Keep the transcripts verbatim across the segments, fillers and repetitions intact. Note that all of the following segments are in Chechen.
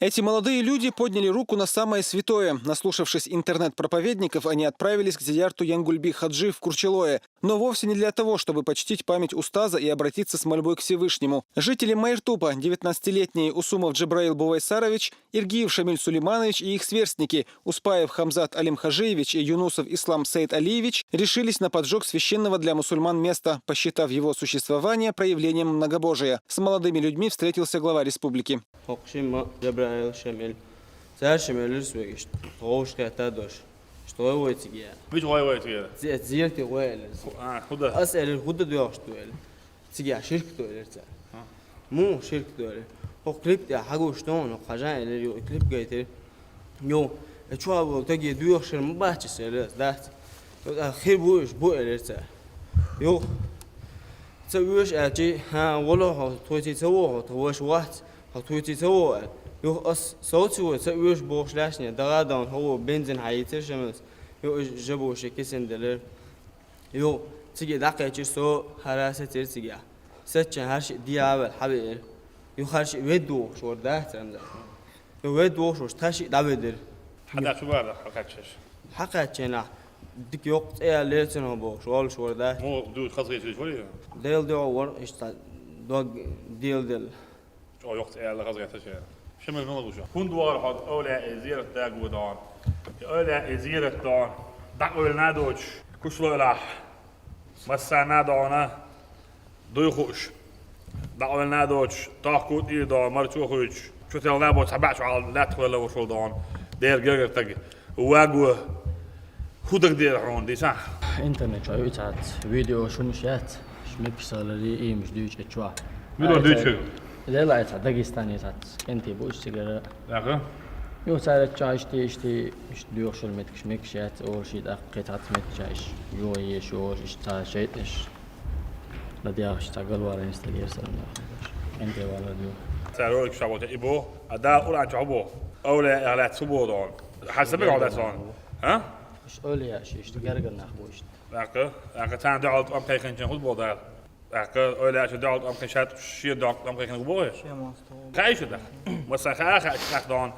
Эти молодые люди подняли руку на самое святое. Наслушавшись интернет-проповедников, они отправились к Зиярту Янгульби Хаджи в Курчелое. Но вовсе не для того, чтобы почтить память устаза и обратиться с мольбой к Всевышнему. Жители Майртупа, девятнадцатилетние Усумов Джабраил Бувайсарович, Иргиев Шамиль Сулейманович и их сверстники, Успаев Хамзат Алимхажиевич и Юнусов Ислам Сейд Алиевич, решились на поджог священного для мусульман места, посчитав его существование проявлением многобожия. С молодыми людьми встретился глава республики. Хокшима Джабраил Шамиль. Цар Шамиль Русвегиш. Ховш хата дош. Что вы циге? Мич гой вай циге? Зерти гой. А, куда? Ас элер куда дош туэл. Цига ширк тойлар ца. Му ширк тойлар. Хо клип я хагу что, но хажа или ё клип гайтер. Ё, э чё, вот такие дуёхшер ма бачи сэлэс, да. Ё, а хир бу иш бу элэр ца. Ё. Ца уш ачи, ха, воло хо, тойти ца во хо, тойш вац, хо тойти ца во. Ё, ас соци во, ца уш бохш лашне, дага дан, хо бензин хайцер шемес. Ё, жабо шекесен делэр. Ё, циге дакъечир со, хараса тир циге. Сача харши диавал хабир. Ё харши вед дохш вор да, цамза. Ё вед дохш вор, таши даведир. Хада чувар хакачеш. Хакачена. Дик ёк цея лерцен хо бохш, олш вор да. Мо ду хазгечеш вор я? Дел дё вор, ишта дог дел дел. Чо ёк цея ла хазгечеш. Шимал мала гуша. Кунд вар хад оля эзират да гудан. Оля эзират дан. Дак оля надоч. Кушло ла. Масса надона. Дуйхуш. Дак оля надоч. Тахкут и да марчухуч. Чутел набо сабач ал лат хвала ушул дан. Дер гергер таг. Вагу. Худаг дер хун диса. Интернет чо ицат видео шумш яц. Шмексалари имш дюч эчва. Миро дючу. Лела айца Дагестане сац. Кенти буш сигара. Ага. Ё сара чашти ишти иш дюхшур меткш мекшац, олши дак кетац мекшаш. Ё еш олш иш ца шейтнеш. Надяхш ца галвара инстагер сарам. Кенти вала дю. Царолик шабота ибо, ада Куран чабо. Оля ягла цубодон. Хасабе гала сон. А? Иш оля шиш гарганах буш. Ака, ака цан да алт ам кайхан чен хутбол да. Ака, оля шу да алт ам кайшат, ши да алт ам кайхан бо. Ши мас то. Кайша да. Маса ха ха ха дон.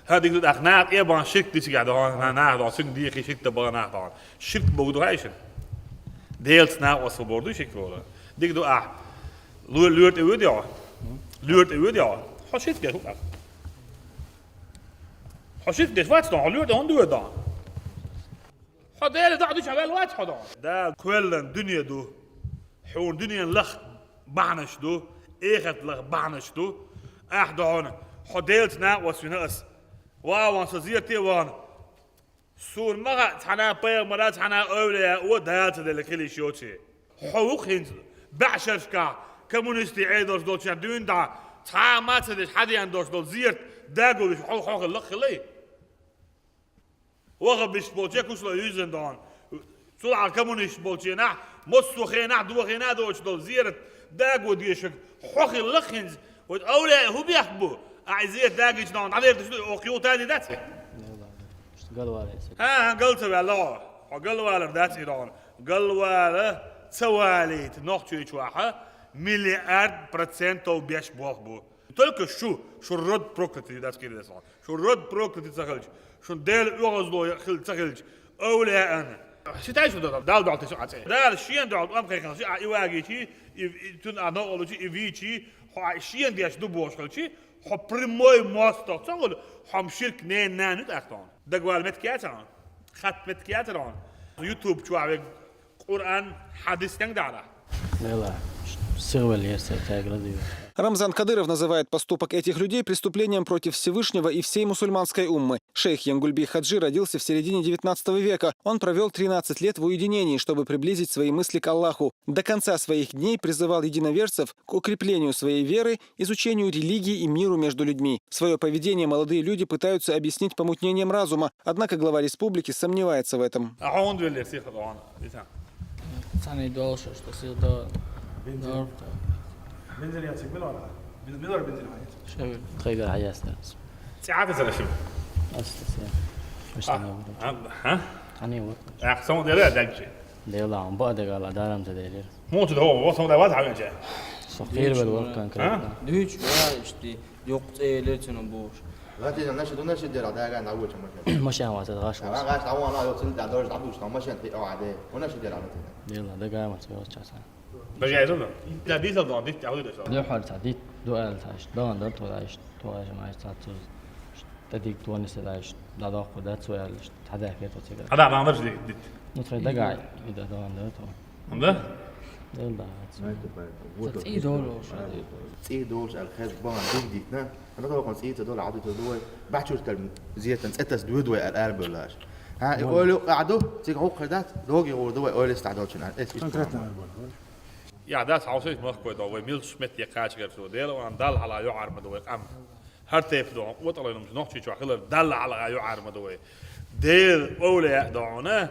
Ха диг да ах на е бан шик дис га дон, на на дон син ди хи шик да бан на дон. Шик бо ду кайша. Делц на освободу шик бо. Диг ду а. Лур лур те видео. Лур те видео. Хо шик де. Хо шик де вац дон, лур де он ду дон. Хьо Дела доӀа дича ваьлла вац хьо догӀун? Да, кхоьллан дуьне ду. Хьуна дуьнен лах бахьанаш ду, эхарт лах бахьанаш ду. Ахь догӀун, хьо Делаца накъост вина ас. Ва ван со зерте ван. Суна ма хаьа цхьана пайхамара, цхьана овлия о Дала ца делла хила йиш йоций. Хьо ву-кх хӀинца баьӀшарашкахь коммунистийн Ӏедалш долчу дуьйна дӀа, цхьа а ма ца деш, хьадеана долуш долу зерат дагулуш хьо, хьо хила лах хилай? Ваха бистболче кушло юьззина догӀун. Цул а коммунист болченахь, массо а хенахь дохийна а доцуш долу зерат даго дешаг хьо хилла хӀинца. Вот овлияъ хӀун бехк бу? Ахь и зерат дагийча догӀун, дӀадердаш ду, оха юха тадий дац? Галвала иза. ХӀан, хӀан, гал ца ваьлла хьо. Хьо галвалар дац и догӀун. Галвала ца валийта нохчийчохь миллиард процентов беш болх бу. Только шу, шу род проклятый дац кхийрдес хьо. Шу род проклятый ца хилча, шун Дела оьгӀазло хила ца хилча, овлияъан. Ши тай шу дала, Дала долу тиша Ӏа цӀе. Дала шена долу тӀом кхайкхина, ши а и вагийчи, и, и, цунна а новкъа лучи, и вийчи, хьо а шена деш ду бохуш хилчи, хьо прямой мостагӀа ца хуьлу, хьо-м ширк ненан нана ю тӀаккха. Дагавала меттиг яцахьа? Хатта меттиг яцахьа? YouTube чохь вега Къуръан, хьадис стенга дахьара? Лела, сихвеллера сай тайгара дийла. Рамзан Кадыров называет поступок этих людей преступлением против Всевышнего и всей мусульманской уммы. Шейх Янгульби Хаджи родился в середине девятнадцатого века. Он провёл тринадцать лет в уединении, чтобы приблизить свои мысли к Аллаху. До конца своих дней призывал единоверцев к укреплению своей веры, изучению религии и миру между людьми. Своё поведение молодые люди пытаются объяснить помутнением разума, однако глава республики сомневается в этом. Ахьа хӀунда веллера сиха догӀун, Иса? Цхьаьна долуш, что сиха до-, Бензин. Дорфа. Бензин яциг мила вара? Бенз-, мила вара бензин хьаец? Шевер, тхайгара хьаястар. ЦӀе хьа тасара шим? Ас тасара. Мишта А, не буду. А, хьа? Они вот. Ах, сон дера дагчи. Дела, он ба дегала дарам та дерер. Муцу до, вот сон да ват хьавенча. Сохир бел вот конкретно. А? Дуьйцу ва ишти. Юкъ цӀе лерцина бууш. Гатина наша ду наша дера дага на воча машина. Машина вата гаш. Ага, гаш, даван, ла, йоцин да дорж дабуш, там машина ти, а, де. Она ши дера гатина. Дела, дага маца йоц часа. Дага йоц, да? Да, дизел да, дит, а, дит, а. Духар та дит, дуал та, ш-, дан да, то да, ш-, то да, ш-, май та цуз. Ш-, та дик, то не седа, ш-, да, да, ку да, цу ял, ш-, та да, фе, то цига. А, да, вам дит, дит. Ну, твой дага, и да, дан да, то. Анда? Дел да. Знаете, поэтому. Вот цӀий долуш. ЦӀий долуш, ал хез бан дигдитна. Ана то кон цӀий цӀа дола, аду цӀа дуй. Бачур тал зиятан цӀатас дуй дуй ал арбалаш. Ха, и ойлу аду, циг хукъ хадат, доги гур дуй, ойлу ста долчун ал. Эс иш конкретно арбал. Я, дас хавсис махкой да, вай милс мет я кач гар су. Дел ван дал хала ю арма дуй, ам. Хар теп до, вот алай нум нохчи чу хилар дал хала ю арма дуй. Дел овле да она.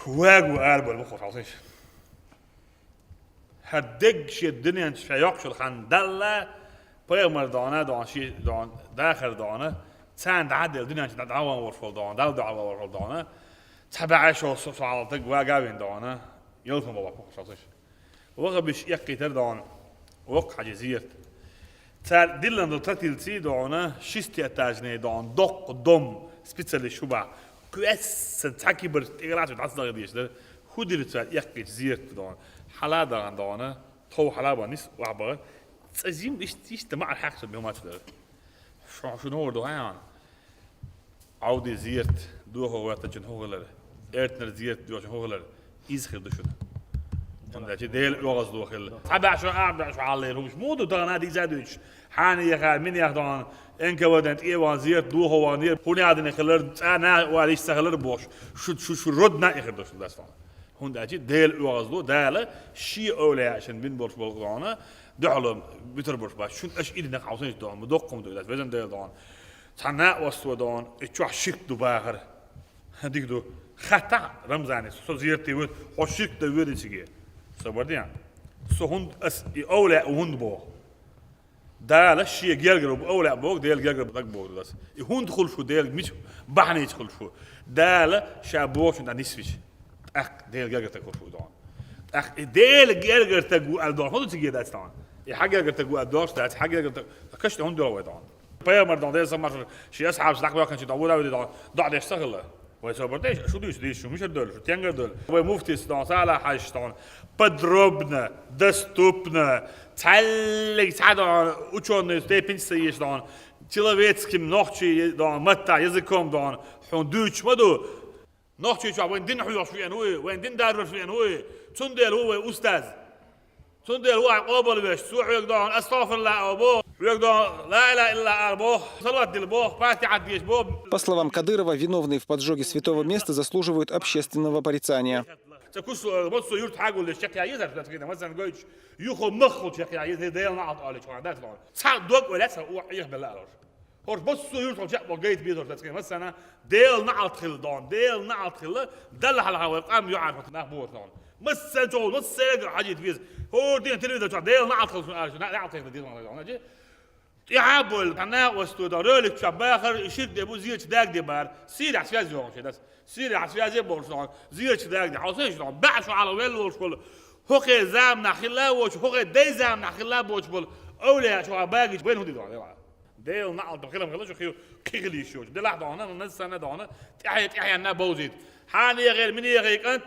Вагу арбал бу хавсис. ХӀара деггаши дуьнен чу ша йоккхачул хан Далла, пайхамар дона, дона, ши дона, дахар дона, царна дӀа а делла дуьнен чу дӀа, дӀаван волуш волу дона, Далла дуьхьал ван волуш волу дона, цхьа баьӀе шо со, со хьалатаг вага а вина дона, ялсам бала пуххуш хьалсаш. Ваха биш эккхийтар дона, воккха хьажи зерат. Цара диллан долу татилций дона, шиста этажный дона, доккха дом, специалист шу баха. Кхуьссанна цхьа кибарчу тӀегӀалахь дӀасадахийташ дара. ХӀун дира цара эккхийча зерат дона? Хьала дахана дона, тхов хьала бан нис вахьа бахара. Цкъа жим иштта, иштта маӀар хьаькхча бен мач дара. Шо, шуна хӀора ду хьан? Ӏовди зерат дохо ваттачун хӀун хилар? Эртнер зерат доьхучун хӀун хилар? Иза хир ду шуна. ХӀунда аьлча Дела оьгӀаз ду хилла. Цхьа баьӀ шо, а баьӀ шо хьаллера хӀумаш. Муха ду тахана дийца дуьйцуш? Хьан яха, мин яха дона? Н К В Д-н тӀе ван зерат дохо ван дера. ХӀун яхана хилар, цӀа на валиш ца хилар бохуш. Шу, шу, шу родна а хир ду шуна дас ван. ХӀунда аьлча Дела оьгӀаз ду, Дала шен овлияшна бин болуш болу дона, дуьхьало буьтур болуш бац. Шуна аша идинах хьовсанаш дона, ма доккхум ду, дас везан Дела дона. Цхьа накъост ву дона, и чохь ширк ду бахара. Дика ду. Хатта Рамзане, со зерате вуьту, хьо ширк дан вуьйр циге. Собар де. Со хӀунда ас и овлаъ хӀунда боху? Дала шен гергара бу овлаъ боху, Дела гергара даг боху дас. И хӀунда хуьлуш ву Дела, мича бахьанийча хуьлуш ву? Дала ша бохучун тӀа нисвича. ТӀаккха Дела гергара таг хуьлуш ву дона. ТӀаккха и Дела гергара таг ву аьлла дохуш, хӀун ду циге дац дона? И хьан гергара таг ву аьлла дохуш дац, хьан гергара таг, каш тӀе хӀунда доьлху вай дона? Пайхамар дон, Делан салам маршалла, шен асхьабаш дӀакхоьхкинчу дон вуравди дон, доӀа деш ца хилла. Вай собар деш, шу дуьйцу, дийша шу, мичара девлла шу, тенгара девлла. Вай муфтис дон, Сала хьаьжас дон, подробно, доступно, цхьаьллиг цхьа дон, учёный степень ца еш дон, человеческим нохчи дон, матта, языком дон, хьуна дуьйцуш ма ду. Нохчийчохь вайн дин хьоьхуш веана вуй, вайн дин даржош веана вуй, цундела ву вай устаз. Цундела ву ахь къобалвеш, цо хьоьга дохьана, астагӀфируллахӀ ала боху, хьоьга дохьана, ла илахӀа иллаллахӀ ала боху, салават дила боху, патихьат деша боху. По словам Кадырова, виновные в поджоге святого места заслуживают общественного порицания. Ца куш, массо юрт хьагулдеш чекхъяхьа езар, дац гина, масан гойтуш, юхо маххал чекхъяхьа езар, Делан наӀалт олий чохь, дац лохьа. Цхьа дог валя ца, о, Ӏехабелла алаш. ХӀорш массо а юртахь чекхбо гайта безаш дац кхин, массана, Делан наӀалт хилла дон, Делан наӀалт хилла, Далла хьалха вай къам юьхьархӀутту нах бохуш дон. Массана чӀогӀа, массарегара хьажийта веза. ХӀора ден телевизор чохь Делан наӀалт хилла шуна аьлла, наӀ-, наӀалт хилла Делан наӀалт хилла. ТӀаьхьа а бойла, тхан накъост ву дон, ролик чохь бахар, и ширк де бу, зерачу даг де бара. Сирехь связь йогӀуш дац. Сирехь связе болуш дон, зерачу даг де. Хьо сеш дон, баьӀ шу хьала велла волуш волу. ХӀокхе заманахь хилла а воцу, хӀокхе дай заманахь хилла а боцу болу. Овлия чохь багийча вайн хӀун де дон, Делан. Делан наӀалт хилам хилла шу хи-, кхин хила йиш йоцу. Делахь дона, ну, санна дона, тӀаьхье-, тӀаьхьенна бовзийта. Хьан ехера, мин ехий кӀант,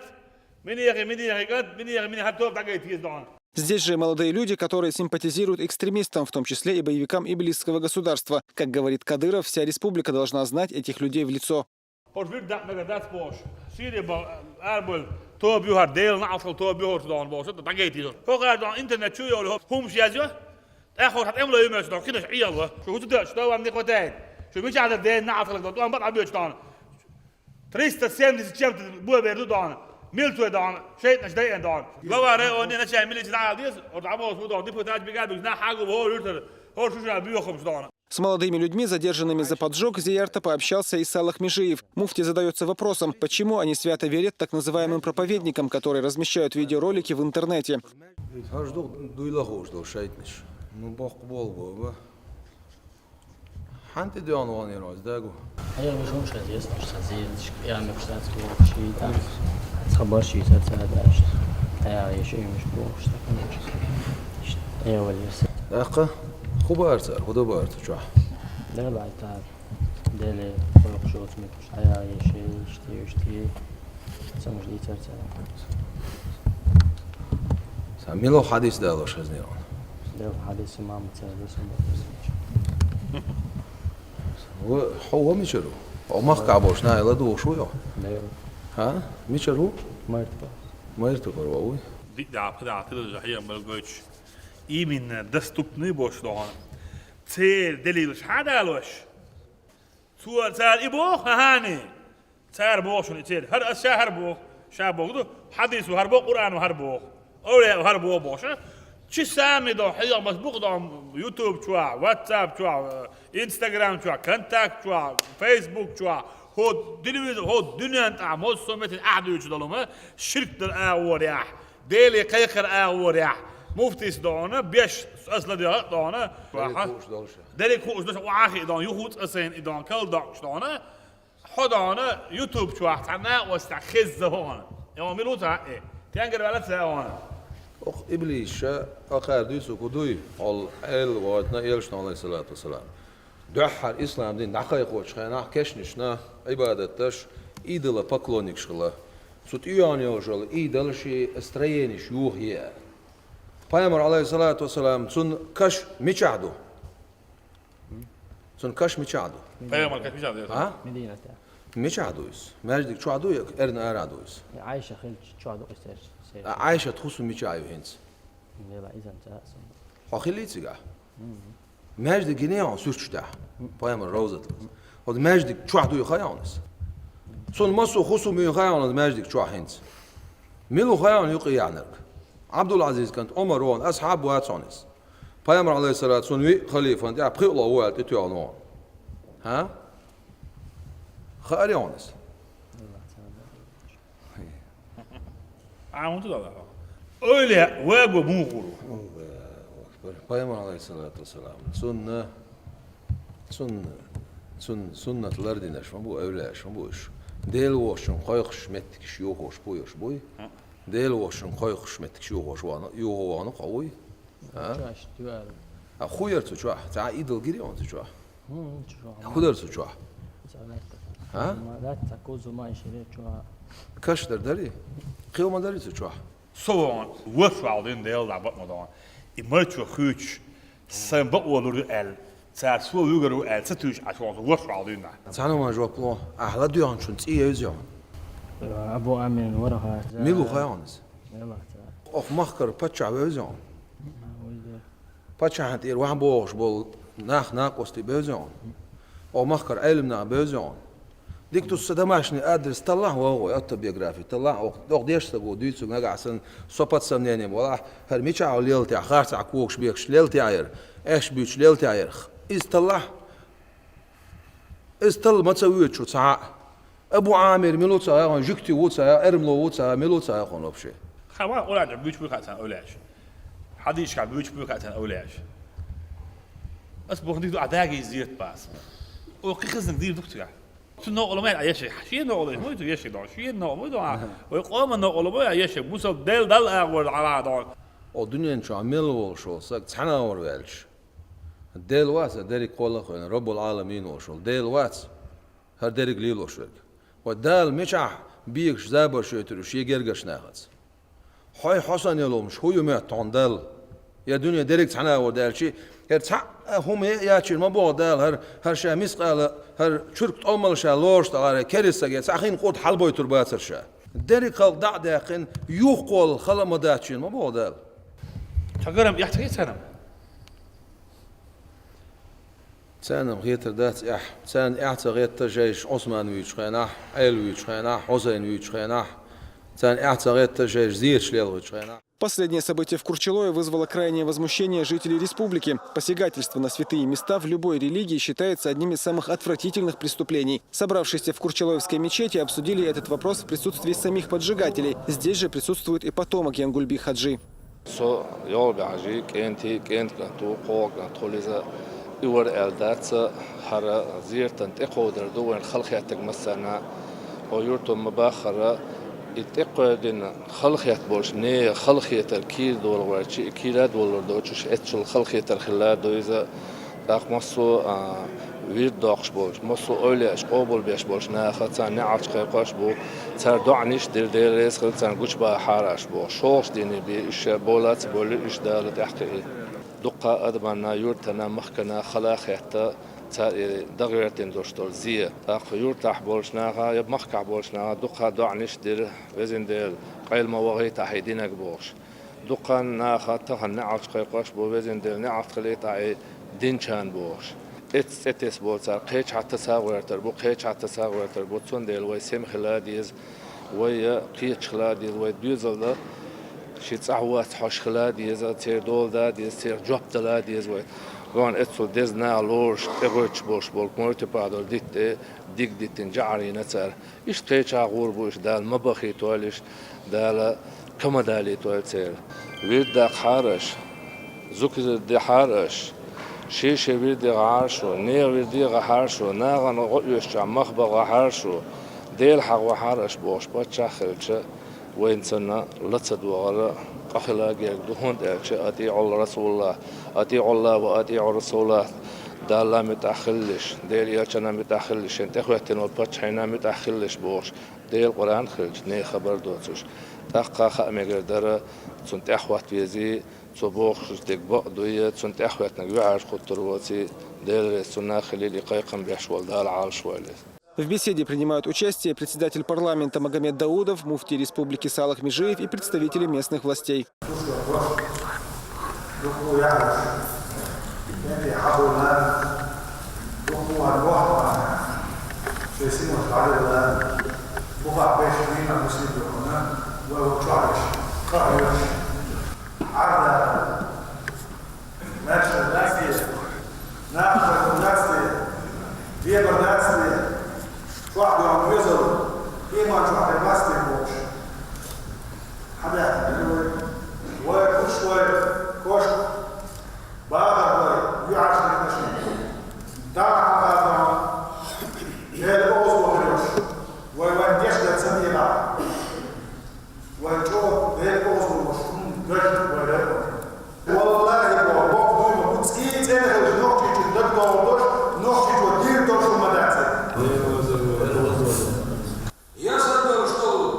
мин ехий, мин ехий кӀант, мин ехий, мин хӀара тоба дӀагайта еза дона. Здесь же молодые люди, которые симпатизируют экстремистам, в том числе и боевикам иблисского государства. Как говорит Кадыров, вся республика должна знать этих людей в лицо. ХӀорш вирд дакъа мегар дац бохуш. Сире бан арабевлла тоба ю хӀара, Делан наӀалт хилла тоба ю хӀорш дона бохуш, дӀагайта еза. ХӀокхара дона интернет чу йолу хӀумаш язйо. ТӀаккха хӀорш хьан тӀемало ю моьтту дона, кхидаш Ӏело. Шу хӀун ду, шу тӀе ван никъ ватаьйна. Шу мичахь дар Делан наӀалт хилла дона, тӀом бан а боьчу дона. Триста семьдесят чем-то бо бер ду дона. Милцой дона, шайтӀанаш дайъина дона. Глава района, начальник милиции дӀаала деза, хӀорш дӀаболуш бу дона, депутат бигар бигаш нах хьагу боху юртара. ХӀорш шу ша боьхамаш дона. С молодыми людьми, задержанными за поджог Зиярта, пообщался и Салах Межиев. Муфти задаётся вопросом, почему они свято верят так называемым проповедникам, которые размещают видеоролики в интернете. Хьажа ду дуйла хууш долу шайтӀанаш. Ну, боккха болу бо, ба. Хьанти доьгӀна вон йина оз дагу? Хьайга вуьшун ша зес, ша зес, я мекш дац бохуш, и там. Цхьа барш и ца ца даш. Хьайга еш, и меш бохуш, так. Иштта, я валес. ТӀаккха? ХӀун бара цара, хӀун дан бара цу чохь? Дела Ӏайтар. Деле кхойкхуш йоцу меттигаш хьаяхьа, шен, иштта, иштта. Ца муш дийцар цара. Сан мила хьадис далош хезний хьуна? Дела хьадис имам цара десна бакъ. Ва, хьо ва мичара ву? Хьо махкахь болуш нахе ладугӀуш ву хьо? Дела. ХӀа? Мичара ву? Мартба. Мартухара ву? Диъ дахьа, пхи дахьа тилаза хьехам бара гойтуш. Именно доступный бош дохьа. Церан делилаш хьадалош. Цо цара и боху, хӀа-, хӀани. Цара боху шуна и церан. ХӀара аса ша хӀара боху, ша боху ду. Хьадисо хӀара боху, Къуръано хӀара боху. Овлияо хӀара боху бохуш. Чи сами до, хьехамаш бу-кх до, YouTube чохь, WhatsApp чохь, Instagram чохь, Контакт чохь, Facebook чохь, хӀо телевизор, хӀо дуьнен тӀехь, массо а метте ахь дуьйцуш долу ма, ширк дар агӀорехь. Деле кхайкхар агӀорехь, муфтис дохьуна, беш ас ладоьгӀа а дохьуна, дерриг хууш долуш. Дерриг хууш долуш, охьахиъ дохьуна, юхуц ас сайна и дохьуна, кал доккхуш дохьуна, хьо дохьуна, YouTube чохь цхьа накъостехь хезза хӀокхуна. Йо, мила ву цхьа а, э? Тенгара ваьлла ца а хӀокхуна. Оха иблиша, акхара дуьйцург хӀун дуй, хьол Ӏела войтина элчано, алейхиссалату вассалам. Дуьххьара ислам дин дӀакхайкхочу хенахь кешнашна, Ӏибадат деш, идолопоклонникаш хилла. Цу тӀе йолу идолаш и строениш юха е аьлла. Пайхамар, алейхиссалату вассалам, цунна каш мичахь ду? Цунна каш мичахь ду? Пайхамар каш мичахь ду? А? Мединатехь. Мичахь ду иза? Маьждиг чохь ду я эрна ара ду иза? Айша хилча чохь ду иза. А Айшат хӀусам мичахь ю хӀинца? Нела изан цӀа а сум. Хьо хилий цигахь? Мгм. Маьждиг гиний хьуна суьрташ тӀехь? Мгм. Пайхамар ровзат. Оцу маьждиг чохь дуй хаа хьуна иза? Цунна массо а хӀусам юй хаа хьуна маьждиг чохь хӀинца? Мила ву хаа хьуна юкъе яьхьнарг? Ӏабдул-Ӏазиз кӀант Ӏумар ву хьуна, асхьаб вац хьуна иза. Пайхамар, алейхиссалату, цунна виъ халифан тӀехь пхиъ ло ву аьлла тӀетоьхна ву хьуна. ХӀа? Хаарий хьуна иза? Ахьа хӀун ду далахь? Ойла ваго муха гӀур ву? Пайхамар, алейхиссалату вассалам, цунна, цунна, цунна суннат лардинарш ма бу, эвлаяаш ма бу уьш. Дела вошун кхойкхуш меттигаш юхуш буй уьш буй? Дела вошун кхойкхуш меттигаш юхуш вахана, юху вахана кхо вуй? А? Чу аьшта ю аьлла. А хӀун яра цу чохь? Цхьа идол гири хьуна цу чохь? ХӀун, хӀун чу чохь? ХӀун дара цу чохь? Ца лаьтта. А? Ма лаьтта, кузу ма ишире чохь. Каш дар дарий? Кхин ма дарий цу чохь? Со вон, ваш вал дин Дела дӀа бакъ ма дон. И марчо хуьйцуш, сан бакъо лур ю аьлла, цара со вуьгар ву аьлла, ца туьйсуш Ӏаш вон, ваш вал дин дӀа. Цхьана ма жоп ло, ахьа ладоьгӀначун цӀе евза хьуна. Абу Амин вараха. Мила ву хаа хьуна иза? Оха махкара паччахь вевза хьуна. Паччахьна тӀера вахьа бохуш болу нах, накъостий бевза хьуна. Оха махкара Ӏелам нах бевза хьуна. Дика ду, сан домашний адрес таллахь вогӀу, автобиографи таллахь, оха, оха деш стаго дуьйцург нагахь санна, со под сомнением валахь, хӀара мичахь лелатехь, харцахь когаш бекаш лелатехь яра, аьшпаш буьйцуш лелатехь яра. Иза таллахь, иза талла ма ца воьду шу цхьа а. Абу Амир мила ву ца хаьа хьуна, жуьгти ву ца хаьа, эрмло ву ца хаьа, мила ву ца хаьа хьуна вообще? Хьан ва Къуръан чохь буьйцуш буй хаьа царна эвлаяаш? Хьадисашкахь буьйцуш буй хаьа царна эвлаяаш? Ас боху дика ду, а даги зерт бац. О, кхин хезнарг дийр ду-кх цигахь. Цу новкъа ма яй, а еши. Шен новкъа ма ду, еши ду. Шен новкъа ма ду, а. Вай къоман новкъа ма яй, еши. Мусал Дела Далла агӀор Ӏара ду. О, дуьнен чохь мел волуш волу саг цхьана а вара ваьлча. Дела вац, а дерриг кхоллахойна, Роббул Ӏаламин волуш волу. Дела вац, хӀара дерриг лелош верг. Вай Дала мичахь бегаш забарш йойтур ю шен гергарчу нахаца? Хьой хьо санна йолу хӀумаш хӀун ю моьтту хьуна Далла? Я дуьне дерриг цхьана а вара даьлчи, хӀара цхьа а хӀума яа яьчуьра ма боху Дала, хӀара, хӀара ша мискъала, хӀара чурк тӀомал ша лоруш тӀалара керист саге цхьа хин къурд хьалабойтур бацара ша. Дерриг халкъ дӀа а даьккхина, юхакхолла хала а ма дац шена ма боху Дала. Цхьа гарам эхь ца хета царна? Царна-м хетар дац эхь. Царна эхь ца хетта жайш Ӏусман вуьйчу хенахь, Ӏела вуьйчу хенахь, Хьусайн вуьйчу хенахь. Царна эхь ца хетта жайш зераш лелхуьйту хенахь. Последнее событие в Курчалое вызвало крайнее возмущение жителей республики. Посягательство на святые места в любой религии считается одним из самых отвратительных преступлений. Собравшиеся в Курчалоевской мечети обсудили этот вопрос в присутствии самих поджигателей. Здесь же присутствует и потомок Янгульби-Хаджи. Со йолу баьхьажий, кӀентий, кӀентан кӀант ву, кхо кӀант хуьлу иза. И вара аьлла дац, хӀара зертан тӀекховдар ду вайн халахеттарг массарна. Хьо юртан ма баххара, И тӀекхоьдина халахетта болчу нехан халахетар кийра долу гӀерташ, и кийра а долалур доцуш, эццул халахетар хилла а ду иза. ТӀаккха массо а, а, вирд доккхуш болчу, массо а эвлаяаш къобалбеш болчу наха царна неӀалт кхайкхош а бу, цара доӀанаш а дира, Дела реза хила царна, гучубахьара аш бохуш. ШолгӀачу дийне бен уьш ша бола а ца бовлура, уьш Дала тӀаьхьакхиира. Дуккха а адамна, юьртана, махкана хала а хетта, цара и дӀагӀертина долуш долу зе. ТӀаккха юьртахь болчу наха я махкахь болчу наха дуккха а доӀанаш а дира, Везан Дела, къайла ма вахийтахь и динарг бохуш. Дуккха а наха тахана неӀалт кхайкхош а бу, Везан Дела, неӀалт хилийтахь и динчарна бохуш. Эццахь цӀе тесна болу цара кхечахьа таса а гӀертар бу, кхечахьа таса а гӀертар бу, цундела вай сема хила а деза, вай кхеташ хила а деза, вай доьзална ши цӀахь воцу хьожуш хила а деза, церан дола да а деза, церан жоп дала а деза вай. Вайна эццул деза наха лоруш, тӀегӀерташ болуш болу морти пхьадор дитта, диг диттина жӀарна цара. Иштта кхечахьа гӀур бу уьш, Дала ма бахийтойла уьш, Дала ка ма далийтойла церан. Вирд даккхахьара аш, зуькар дехьара аш, шен-шен вирде гӀахьара шу, нехан вирде гӀахьара шу, нахана гӀо оьшучохь мах бан гӀахьара шу, Дела хьахо гӀахьара аш бохуш паччахь хилча, вайна цунна ла ца догӀар къа хила герга ду, хӀунда аьлча: «АтӀиӀу-Расулаллах, атӀиӀуллаха ва атӀиӀу-Расулаллах», Далла муьтӀахь хилалаш, Делан элчанна муьтӀахь хилалаш, шен тӀехӀоьттина волу паччахьна муьтӀахь хилалаш бохуш, Делан Къуръан хилча, нехан хабар доцуш. ТӀаккха хаа мегар дара, цунна тӀаьхьахӀотта везий, цо бохуш дерг бакъ дуй, цунна тӀаьхьахӀоьттинарг юьхьӀаьржа хӀуттур воций, Дела реза цунна а хилийла, и кхайкхам беш волу Дала Ӏалашвойла. В беседе принимают участие председатель парламента Магомед Даудов, муфтий республики Салах Межиев и представители местных властей. Маьрша дац те, нахана дац те, вебар дац те, чохь доьгӀна доьзал, иман чохь дерг дац те бохуш. Хьан даьхна дина вай? Вай куш вай, кошка, бахар вай, юьхьӀаьржа дерг дашна. Дала хьан хаза, Дела озо хир йолуш, вай вайн деш дан ца дийла. Вай чӀогӀа Дела озо луш, хӀума дайшна вай леррина. Валлахи, боху, боху дуй ма бу, цӀий цӀена хилча, Нохчийчу дагадогӀур долуш, Нохчийчу дийр долуш хӀума дац. Я сан долуш долу,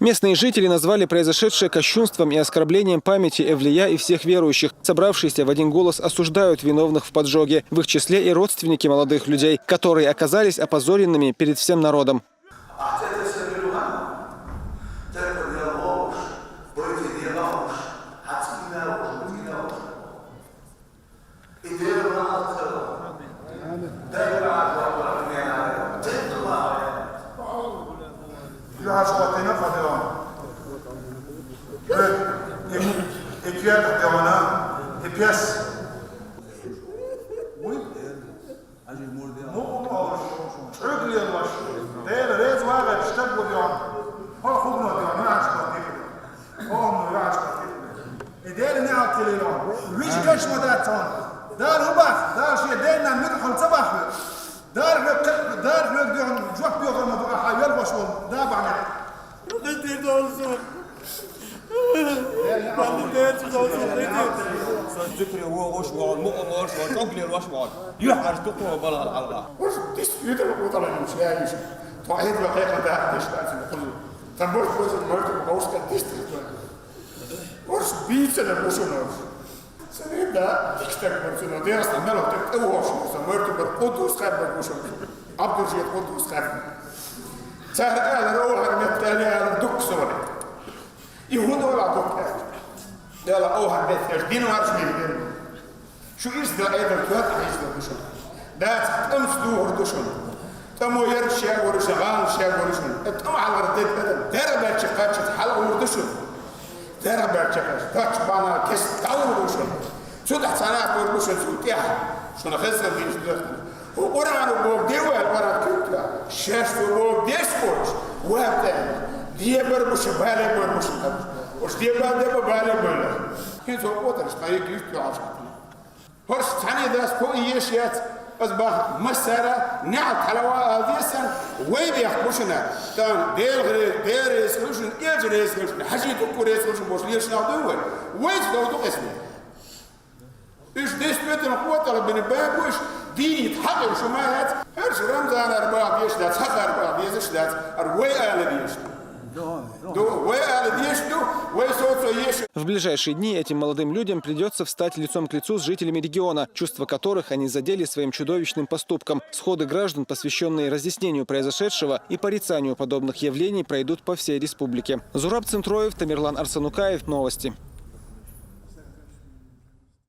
Местные жители назвали произошедшее кощунством и оскорблением памяти Эвлия и всех верующих. Собравшиеся в один голос осуждают виновных в поджоге. В их числе и родственники молодых людей, которые оказались опозоренными перед всем народом. Мукъа ма олуш, чӀуг лелош, Дела реза вагӀар стаг ву йоӀ. Хьо хӀугно йоӀ, нуьхьанчу баттахь. Хьо хӀугно йоӀанчу баттахь. И Дела неӀалт хилийла хьуна. Вижа гаш ма дац хьуна. Дала хӀун бах? Дала шен денна муьтӀахь хьуна ца бах хьоьга. Дала хьоьга, Дала хьоьга дуьхьал жоп доьхур ма ду, ахьа велхаш волу да бахьанехь. Сан зуькре вогӀуш вогӀу, мукъа волуш вогӀу, чӀуг лелош вогӀу. ЮьхьӀаьржа дукха балагӀа хьалха. Уьш дис витар уталанаш яйиш. Тхо хьедва кхайкха даха деш дац ма кхузу. Тан борш бозу марту бовска дис тхо. Уьш бийцана бушунаш. Сан да, дикстаг барцуна, дерста мело тӀе тӀе вогӀуш, сан марту бар къудус хар бар бушунаш. Абдуржият къудус хар. Цара аьлла, охьар меттали аьлла, дукха сона. И хӀун дола дукха аьлла? Дала охьар метташ дин варш мир дин. Шу иза дан айдар тоьхна хьийза ду шуна. Дацах тӀамца духур ду шуна. ТӀамо ярш ягур шуна, гӀалаш ягур шуна. ТӀама хьалгӀар дед адам дерригача кхаччалц хьалгӀур ду шуна. Дерригача кхаччалц, дача бана кес дӀавур ду шуна. Цу тӀехь цхьа нах бу шуна цу тӀехь. Шуна хезна дийш дерг. ХӀу Къуръано боху де ваьлла Къуръан куьйга. Шаьш цо боху деш боцуш, ваьлла тӀехь. Де бар бу шу, бале бар бу шу. Уьш де бан де ба бале бар. ХӀинца хӀокху отарш тхайга юьсту хьажа. ХӀорш цхьаьна дас ко и еш яц, ас бах массара, неӀалт хьалава а деза сан, вай бехк бу шуна, тан Дела гӀре-, Дела реза хила шуна, элча реза хила шуна, хьажи дукку реза хила шуна, бош леш нах ду вай. Вайца дов ду къесна. Уьш деш бетана къотӀалбина бан бу уьш, дийна хьакъ шу ма яц, хӀорш Рамзанара бах деш дац, хьахара бах дезаш дац, ар вай ала дезаш. Ду, вай ала дезаш ду, вай соцо еш. В ближайшие дни этим молодым людям придётся встать лицом к лицу с жителями региона, чувства которых они задели своим чудовищным поступком. Сходы граждан, посвящённые разъяснению произошедшего и порицанию подобных явлений, пройдут по всей республике. Зураб Центроев, Тамерлан Арсанукаев. Новости.